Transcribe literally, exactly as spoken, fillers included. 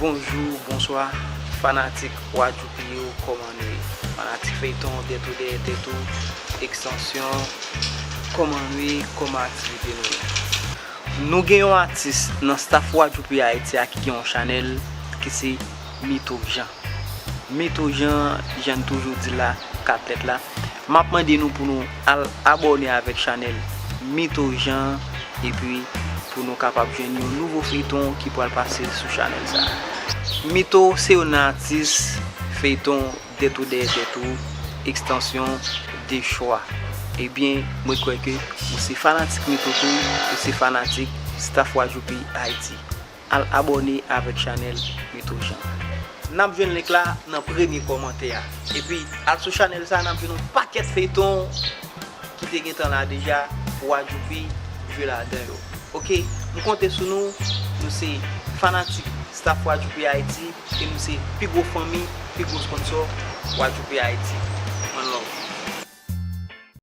Bonjou, bonswa, fanatik Wadjoupi yo, kòman nou ye? Fanatik feyton, Dèt ou dèyè tèt ou, Ekstansyon, kòman nou ye? Kòman aktivite nou ye? Nou gen yon atis nan staff Wadjoupi Ayiti a ki gen yon chanèl ki se Mito Jean. Mito Jean, jan n toujou di la, kat tèt la. M ap mande nou pou nou al abòne avèk chanèl Mito Jean, epi pou nou kapab jwenn yon nouvo feyton ki pral pase sou chanèl sa a. Mito se youn nan atis feyton Dèt ou dèyè tèt ou, Ekstansyon, De Chwa. Ebyen, mwen kwè ke ou se fanatik Mito tou, ou se fanatik staff Wadjoupi Ayiti. Al abòne avèk chanèl Mito Jean. N ap jwenn link la nan premye kòmantè a. Epi, al sou chanèl sa, n ap jwenn yon pakèt feyton ki te gentan la deja, Wadjoupi jwe ladan yo. Oke, m konte sou nou, nou se fanatik staff Wadjoupi Ayiti, e nou se pi gwo fanmi, pi gwo sponsò Wadjoupi Ayiti.